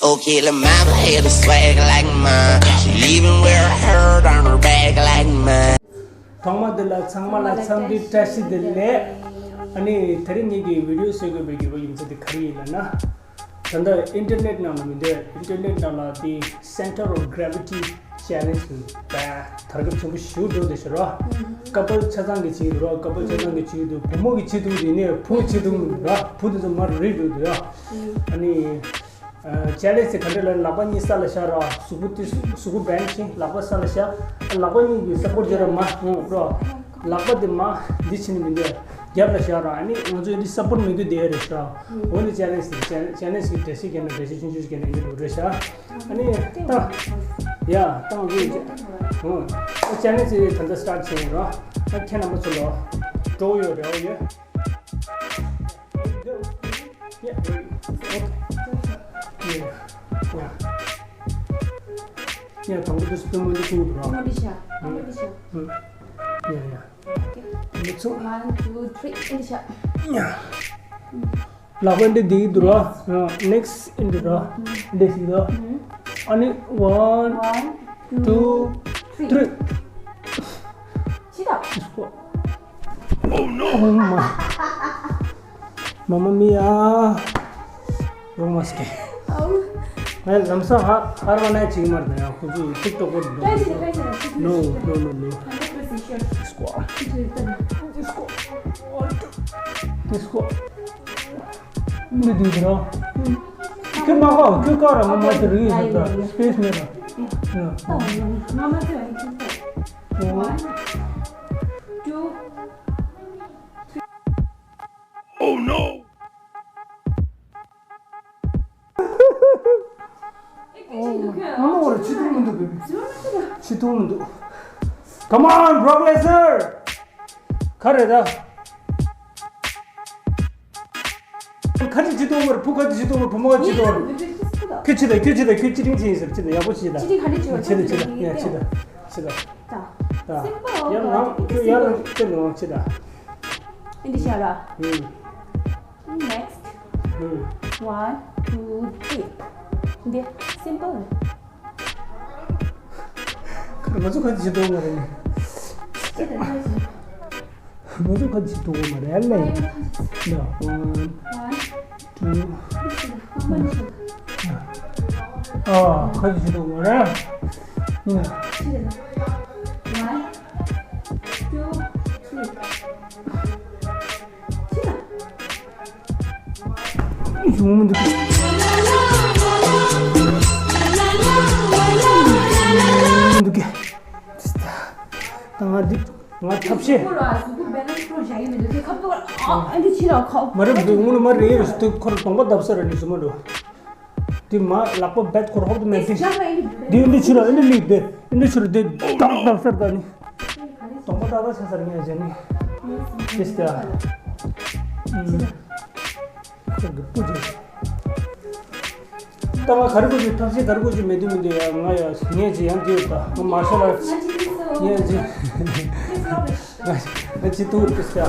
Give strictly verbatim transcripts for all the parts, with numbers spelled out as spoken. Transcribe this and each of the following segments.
Okay, the mama had a swag like mine. She even wear a hurt on her back like mine. ཐོག་མ་དེ་ལ་ཚང་མ་ལ་འཚམས་འདྲི་བཀྲ་ཤིས་བདེ་ལེགས། ཨ་ནི་དེ་རིང་ངེད་ཀྱི་བི་ཌི་ཡོ་བཟོ་དགོས་པའི་དགོས་པ་ཡིན་ཚུལ་དེ་ག་རེ་ཡིན་ལབ་ན། ད་ལྟ་ཨིན་ཊར་ནེཊ་ནང་ལ་མི་འདུག་ཨིན་ཊར་ནེཊ་ནང་ལ་དེ་Center of Gravity Challenge ལ་དར་ཁྱབ་ཆེན་པོ་ཞེ་པོ་འགྲོ་བསྡད་ཤག་ར། ཀ་པལ་ཆ་ཚང་གིས་བྱེད་ཀྱི་འདུག་ར། ཀ་པལ་ཆ་ཚང་གིས་བྱེད་ཀྱི་འདུག་བུ་མོ་གིས་བྱེད་ཐུབ་ཀྱི་འདུག་ཡིན་ནའི་བུ་བྱེད་ཐུབ་མི་འདུག་ར། བུ་དེ་ཚོ་མར་རིལ་འགྲོ་འདུག་ར། ཨ་ནི། ཨ། ཅེ་ལེན་ཇི་དེ་ག་འདྲ་ལབ་ན། ལག་པ་གཉིས་ས་ལ་བཞག་ར། གཟུགས་པོ་དེ་གཟུགས་པོ་བེན་ཌི་བྱས། ལག་པ་ས་ལ་བཞག་ལག་པ་གཉིས་ཀྱིས་སབ་པོར་བྱས་ར། མར་ཡོང་ར། ལག་པ་དེ་མར་འདི་བྱས་ནས་མི་འདུག་རྒྱབ་ལ་བཞག་ར། ཨ་ནི་ང་ཚོས་འདི་སབ་པོར་མི་དགོས་བསྡད་རེད་ཤག་འོ་ནི་ཅེ་ལེན་ཇི་དེ། ཅེ་ལེན་ཇི་གི་འགྲེལ་བཤད་བརྒྱབ་ན་འགྲེལ་བཤད་ཆུང་ཆུང་ཞིག་བརྒྱབ་ན་ཡིན་འགྲོ་རེད་ཤག་ཨ་ནི་ཏང་། ཡ་ཏང་གི། ཨོ། ཅེ་ལེན་ཇི་དེ་ད་ལྟ་སི་ཊར་ཊི་བྱས་ཡིན་ར། ཨ། ཁྱེད་རྣམ་པ་ཚོ་ལ་སྤྲོ་བོ་ཡོད་རེ་བ་ཡོད། Yeah, okay. Yeah, yeah. Yeah, དང་པོ་དེ་སྟོན་མོ་འདི་ཚུགས་འདུག་ར། མོ་འདི་བཞག་མོ་འདི་བཞག་ཡ་ཡ། Okay. འདི་ཚུགས། One, two, three. འདི་བཞག་ཡ། ལག་པ་འདི་འདི་འདུག་ར། ནེག་སི་ཊི་འདི་ར། འདི་ཞིག་ར། ཨ་ནི་one, two, three. ཅི་ད། Oh no! Oh my. Mamma mia. རོང་མ་སྐད། ཨའུ། ངས་ལམ་སང་ཧ་ཧར་བ་ནས་ཅིག་མར་དང་ཡང་ཁོ་ཚོས་ཐུག་ཐུག་པོ་འདུག་ཀ་ཅི་རེད། ཀ་ཅི་རེད། No, no, no, no. Hundred percent sure. Squat. Squat. One, two. Squat. འདི་འདུག་ར། ཁྱོད་མ་ཁ་ཁྱོད་ཀ་ར་ང་མ་ཚེ་རིག་ཡོད་ས་ད་སི་པེ་སི་མེད་ར། ང་མ་ཚེ་རིག་ཡོད་ས། One, two, three. Oh no! ཨོ། ཨ་མ་འོ་ར་ཆི་ཐུང་མི་འདུག་བེ་བི། ཆི་ཐུང་མི་འདུག Come on, Brock Lesnar! ག་རེ་ད། ཁ་ཅིག་ཆི་ཐུང་མར་བུ་ཁ་ཅིག་ཆི་ཐུང་མར་བུ་མོ་ཁ་ཅིག་ཆི་ཐུང་མར། ཁྱོད་ཆི་ད་ཁྱོད་ཆི་ད་ཁྱོད་ཅི་རིང་ཅི་ཡིན་ཟེར། ཆི་ད་ཡག་པོ་ཆི་ད། ཆི་ད་ཆི་ད་ཡ་ཆི་ད་ཆི་ད་ཆི་ད། ད། ཡར་ལངས་ཁྱོད་ཡར་ལངས་ཏེ་ནོ་ཆི་ད། འདི་བྱ་ར། ཨུམ། Next. ཨུམ། One, two, three. འདི་simple. ཁར་ང་ཚོ་ཁ་ཅིག་འདུག་མ་རེད། ཅི་ད་ད་ཅི། ང་ཚོ་ཁ་ཅིག་འདུག་མ་རེད་ལེ། ཡ། One, two. ཨ། ཁ་ཅིག་འདུག་མ་རེད། ཡིན་ན། ཅི་ད་ད། One, two, three. ཡོང་མི་འདུག་གི། ཡོང་མི་འདུག་གི། ད་ང་འདི་ང་ཐབས་ཤེས། མ་རེད་འདི་སྔོན་མ་རེད་ཡོད་དུས་ཁོར་གདོང་པ་བརྡབ་ས་རེད་ནི་སུ་མ་འགྲོ། དེ་མ་ལག་པ་རྦད་ཁོར་ཧོབ་ཏུ་མེད་དེ། དེ་འདི་ཕྱི་ལ་འདི་ལིག་དེ་འདི་ཕྱི་ལ་དེ་ཏག་ཏག་སར་ད་ནི། གདོང་པ་ཏག་ཏག་ཆ་སར་ངས་བྱས་ནི། དེ་སྟེ། ཨུམ། ཁོ་གི་སྤུ་ཅིག་ད་ང་ག་རེ་དགོས་ཀྱི་ཐབས་ཤེས་ག་རེ་དགོས་ཀྱི་མེད་དུས་མི་འདུག་ཡ། ང་ཡ་ངས་ཅི་ཡང་འདི་ཡོད་ད། ང་མར་ཤལ་ཨརཊ་ངས་ཅི། ང་ཅི་ཐུག་དེ་སྟེ།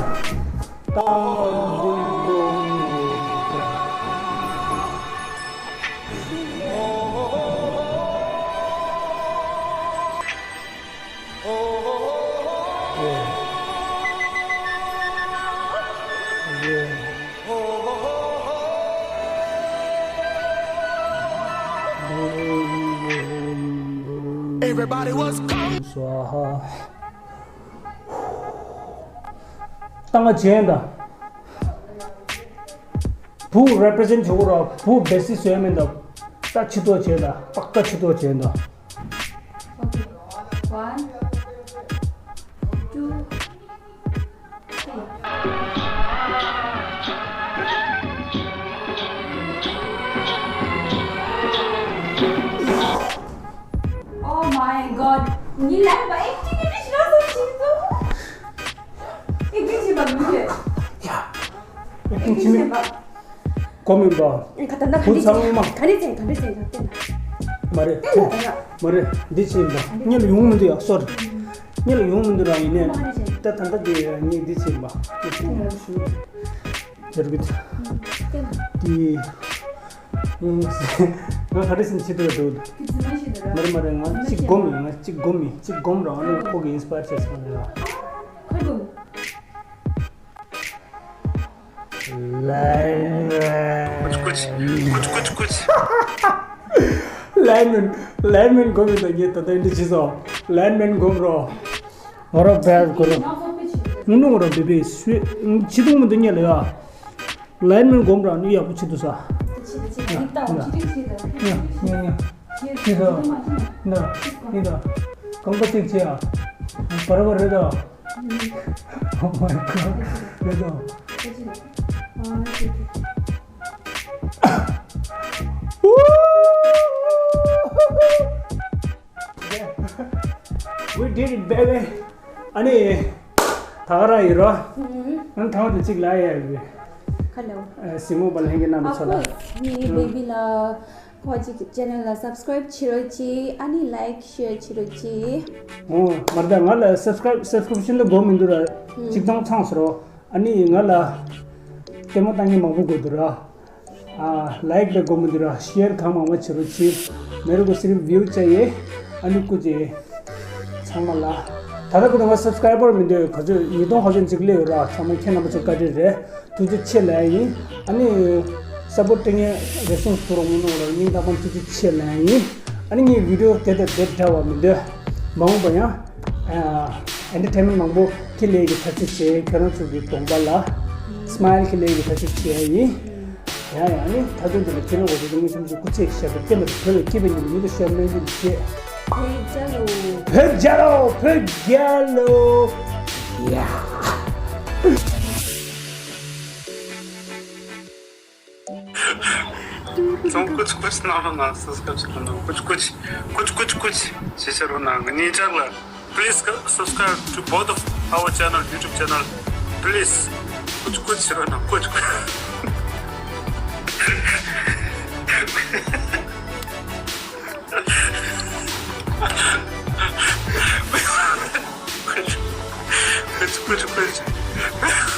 Everybody was coming. སྭཱ་ཧཱ། ད་ང་བྱས་ད། བུ་རེ་པི་རི་ཛེན་བྱེད་དགོས་ར། བུ་བེ་སི་བཟོས་མིན་ད། ད་ཆི་ཏོ་བྱས་ད། པག་ད་ཆི་ཏོ་བྱས་ད། Okay. One, two, three. Oh my God. ཉི་ལན་པ་ཨེག་ཊིང་ཨེག་ཊིང་ཞིག་རོ་སོ་ཞིག་ཏུ། ཨེག་ཊིང་བྱེད་པ་མི་འདོད། ཡ། ཨེག་ཊིང་བྱེད་མི། གོ་མིན་པ། ཨེ་ཁ་ད་ན་བུ་ཚང་མ། ག་རེ་བྱེད་ག་རེ་བྱེད་ག་རེ་བྱེད། མ་རེད། བསྟན་ལ་ད་ཡ། མ་རེད། འདི་བྱེད་ཡིན་པ། སྔོན་ལ་ཡོང་མི་འདུག་ཡ། སོ་རི། སྔོན་ལ་ཡོང་མི་འདུག་རང་ཡིན་ནས། ད་ད་ལྟ་འདི་ངས་འདི་བྱེད་ཡིན་པ། འདི་བྱེད་ཡིན་པ། ཇར་གི་ད། འདི། ཨུམ། ང་ག་རེ་ཟིན་བྱེད་འདུག་འདུག་མ་རེད་མ་རེད། ང་གཅིག་སྒོམ་ཡིན། ང་གཅིག་སྒོམ་ཡིན། གཅིག་སྒོམ་རོགས། ཨ་ནི་ཁོ་གི་ཨིན་སི་པ་ཡར་བྱས་སོང་ལ། ལའིན་མེན། ཀུཆ་ཀུཆ་ཀུཆ་ཀུཆ་ཀུཆ། ལའིན་མེན། ལའིན་མེན་སྒོམ་ཡིན་ད། ངས་ད་ལྟ་འདི་བྱས་སོང་། ལའིན་མེན་སྒོམ་རོགས། ང་རང་བེར་དགོས་ལ། ངུ་ནུ་ང་རང་བེ་བེ་སུས་ཆི་ཏུང་མི་འདུག་ཉལ་ལ་ཡ། ལའིན་མེན་སྒོམ་ར་ནི་ཡག་པོ་ཆི་འདུག་ས། ཆི་ཆི་ཆི་ཡིན་ད་ཆི་ཆི་ཆི་ད། ཡ་ཡ་ཡ། ཆི་ད། ན་ཡིན་ད། གང་པ་ཅིག་ཆི་ཡ། བར་བར་རེད་ད། Oh my god. རེད་ད། We did it, baby. ཨ་ནི། ད་ག་རང་ཡིན་རོ། ཨུམ། ཨ་ནི་ཐང་དུ་གཅིག་ལ་ཡ་ཡོད། ཁ་ལོ། ཨ། སྲིང་མོ་བ་ལྷན་རྒྱས་རྣམ་པ་ཚོ་ལ། ཨ་ཁུ། ངའི་བེ་བི་ལ་ཁོ་གཅིག་ཆེ་ནལ་ལ་སབ་སི་ཀ་རའིབ་བྱེད་རོགས་གྱིས། ཨ་ནི་ལའིག་ཤེར་བྱེད་རོགས་གྱིས། ཨོ། མ་རེད་ད། ང་ལ་སབ་སི་ཀ་རའིབ་སབ་སི་ཀ་རིབ་ཤན་ལ་དགོས་མི་འདུག་ར། ཨུམ། གཅིག་ཐང་ཚང་སོ་རོ། ཨ་ནི་ང་ལ་ལྟད་མོ་ལྟ་མཁན་མང་པོ་དགོས་འདུག་ར། ཨ། ལའིག་ལ་དགོས་མི་འདུག་ར། ཤེར་གང་མང་མང་བྱེད་རོགས་གྱིས། མེ་རུ་གོ་སི་རིབ་བིའུ་ཅ་ཡེ། ཨ་ནི་ཀུ་ཅེ། ཚང་མ་ལ། ད་ལྟ་ཁོ་ན་ང་སབ་སི་ཀ་རའི་བར་མི་འདུག་ག་ཚོད་ཉིས་སྟོང་ཧ་ཅང་ཅིག་སླེབས་ཡོད་ར། ཚང་མ་ཁྱེད་རྣམ་པ་ཚོ་བཀའ་དྲིན་རེད། ཐུགས་རྗེ་ཆེ་ལབ་ཡ་ཡིན། ཨ་ནི་སབ་པོར་སྤྲད་མཁན་རེ་ཟུང་ཟུར་རོགས་མི་གནང་ར། སྙིང་ཐག་པ་ནས་ཐུགས་རྗེ་ཆེ་ལབ་ཡ་ཡིན། ཨ་ནི་ངའི་བི་ཌི་ཡོ་དེ་དང་དེ་འདྲ་བ་མི་འདུག་མ་འོངས་པ་ཡང་ཨ། ཨེན་ཊར་ཊེན་མེན་ཊི་མང་པོ་ཁྱེར་སླེབས་ཀྱི་ཐག་གཅོད་བྱས། ཁྱེད་རང་ཚོ་གི་གདོང་པ་ལ་སི་མའིལ་ཁྱེར་སླེབས་ཀྱི་ཐག་གཅོད་བྱས་ཡ་ཡིན། ཡ་ཡ། ཨ་ནི་ད་དུང་འདི་ལ་ཁྱེད་རང་འོ་དེ་ཚོ་མི་ཤོམ་ཞིག་སྐུ་ཚེ་ཞབས་པད་བརྟན་པ་དང་བོད་ལ་སྐྱིད་པའི་ཉིན་མོ་ཉིད་དུ་ཤར་སྨོན་འདུན་བྱེད། བོད་རྒྱལ་ལོ། བོད་རྒྱལ་ལོ། ཡ། ཚོང་ཀུ་ཅི་ཀུ་ཅི་གནང་རོགས་གནང་། སབ་སི་ཀ་རའིབ་གནང་། ཀུ་ཅི་ཀུ་ཅི་ཀུ་ཅི་ཀུ་ཅི་ཀུ་ཅི་བྱེད་ཤར་རོགས་གནང་། ངེད་ཅག་ལ། Please subscribe to both of our channel, YouTube channel. Please. ཀུ་ཅི་ཀུ་ཅི་བྱེད་རོགས་གནང་། ཀུ་ཅི་ཀུ་ཅི། ཀུ་ཅི་ཀུ་ཅི་ཀུ་ཅི།